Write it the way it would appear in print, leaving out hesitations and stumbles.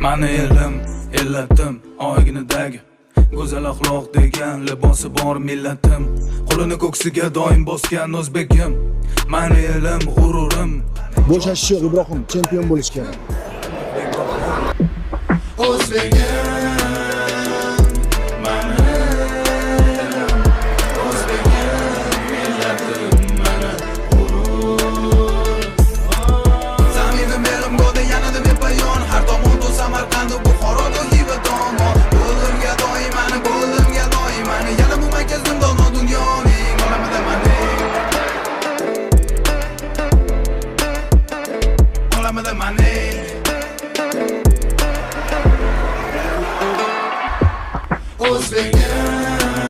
Mani elim, illatim, oyginidagi go'zal axloq degan libosi bor millatim, qo'lini ko'ksiga doim bosgan o'zbegim, mani elim, g'ururim. Bo'shashish yo'q, Ibrohim, chempion bo'lish kerak. O'zbegim.